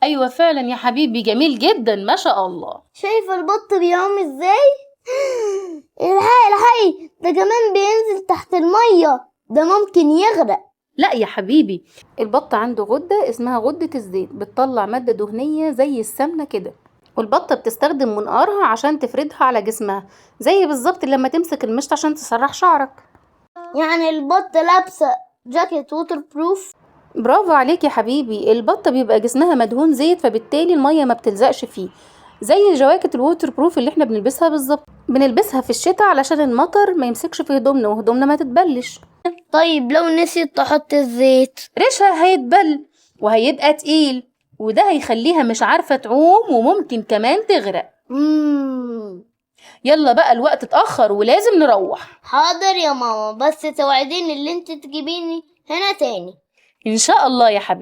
ايوه فعلا يا حبيبي، جميل جدا ما شاء الله. شايفة البط بيعوم ازاي؟ الحقي الحقي، ده كمان بينزل تحت المية، ده ممكن يغرق. لا يا حبيبي، البط عنده غدة اسمها غدة الزيت، بتطلع مادة دهنية زي السمنة كده، والبطة بتستخدم منقارها عشان تفردها على جسمها، زي بالظبط لما تمسك المشط عشان تسرح شعرك. يعني البط لابسة جاكيت waterproof؟ برافو عليك يا حبيبي، البطة بيبقى جسمها مدهون زيت، فبالتالي المية ما بتلزقش فيه، زي جواكت ال waterproof اللي احنا بنلبسها بالظبط. بنلبسها في الشتاء علشان المطر ما يمسكش في هدومنا وهدومنا ما تتبلش. طيب لو نسيت تحط الزيت؟ ريشها هيتبل وهيبقى تقيل، وده هيخليها مش عارفة تعوم وممكن كمان تغرق. يلا بقى الوقت اتأخر ولازم نروح. حاضر يا ماما، بس توعديني اللي انت تجيبيني هنا تاني. إن شاء الله يا حبيبي.